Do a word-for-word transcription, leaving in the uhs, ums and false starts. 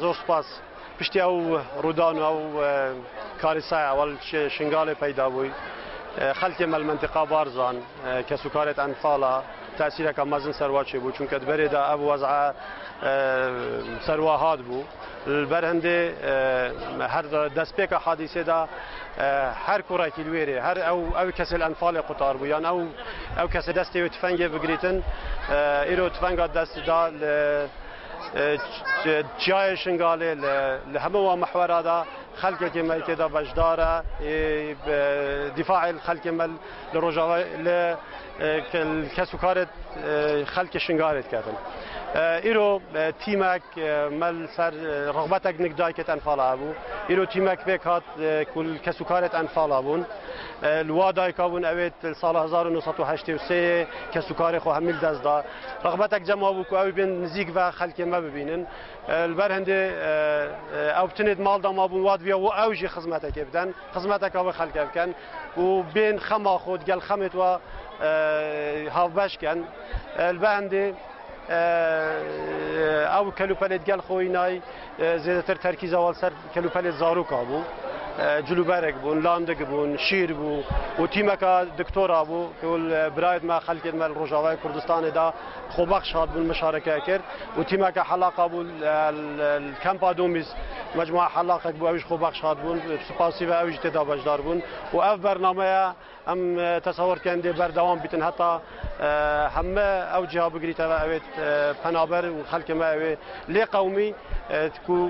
Zor spas. Piştî ew rûdan û ew, e, karîsaya ewel şi-, Şingalê peyda bûy. E, xelkê me li mentiqa Barzan, e, kesûkarêt Enfala tesîreka mezin serwa çêbû. Çunke di berê de ev wez'a, e, serwa hat bû. Li ber hindê, e, her de-, destpêka hadîsê de, e, her kurekî li wêrê, her ew, ew kesê li Enfalê qutar bû. Yan ew, ew kesê destê wê tifengê bigirîtin, e, îro tifenga dest da li e, ç-, ç-, çiyayê Şingalê li, li hemû wan mihwera de xelkekê me tê de beşdar e, ê, bi dîfaê xelkê me li Rojava, li, e, ke-, li kesûkarê, e, xelkê Şingalê diketin. E, îro, e, tîmek, e, me li ser, e, rixbetek nik dayikêt Enfala hebû. Îro tîmek pêk hat, e, ku li kesûkarêt Enfala bûn. E, li wa dayika bûn, ew ê li sala hezar û neh sed û heştê û sê yê kesûkarê xwe hemî li dest da. Rexbetek cem wa bû ku ew ê bên nizîk ve xelkê me bibînin. E, li ber hindê, e, e, ew tinê di mal de mabûn, wa diviya û ew jî xizmetekê biden, xizmeteka wê xelkê bikin û bên xema xwe digel xemêt we, e, havbeş ken. E, li ber hindê, e, ew kelûpelê digel xwe înay, e, zêdetir terkîza wan ser kelûpelê zaroka bû. E, cilûberek bûn, landik bûn, şîr bû û tîmeka doktora bû ku li birayêt me, xelkêt me li Rojavayê Kurdistanê de xwebexş hatibûn, mişareke kir û tîmeke helaqa bû, e, li, li kempa Domîz mecmua helaqek bû, ew jî xwebexş hatibûn, spasî ve ew jî tê de beşdar bûn û ev bernameye Em, e, tesewir dikin dê berdewam bîtin heta, e, heme ew ciha bigirîte ve, ew ê, e, penaber û xelkê me ew ê lê qewimî, e, ku